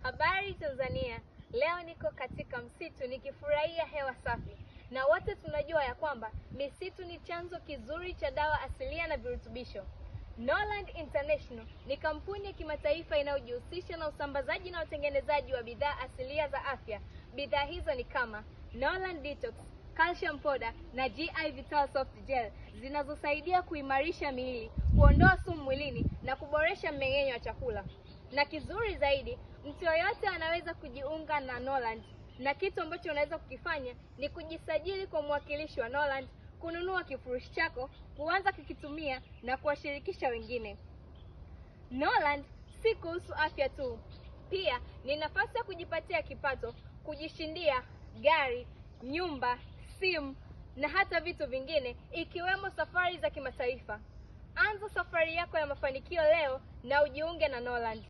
Habari Tanzania, leo niko katika msitu nikifurahia hewa safi, na wote tunajua ya kwamba misitu ni chanzo kizuri cha dawa asilia na virutubisho. Norland International ni kampuni ya kimataifa inayojihusisha na usambazaji na utengenezaji wa bidhaa asilia za afya. Bidhaa hizo ni kama Norland Detox, Calcium Powder na GI Vital Soft Gel zinazosaidia kuimarisha miili, kuondoa sumu mwilini na kuboresha mmeng'enyo wa chakula. Na kizuri zaidi, mtu yoyote anaweza kujiunga na Norland, na kitu ambacho unaweza kukifanya ni kujisajili kwa mwakilishi wa Norland, kununua kifurushi chako, kuanza kukitumia na kuwashirikisha wengine. Norland si kuhusu afya tu, pia ni nafasi ya kujipatia kipato, kujishindia gari, nyumba, simu na hata vitu vingine ikiwemo safari za kimataifa. Anza safari yako ya mafanikio leo na ujiunge na Norland.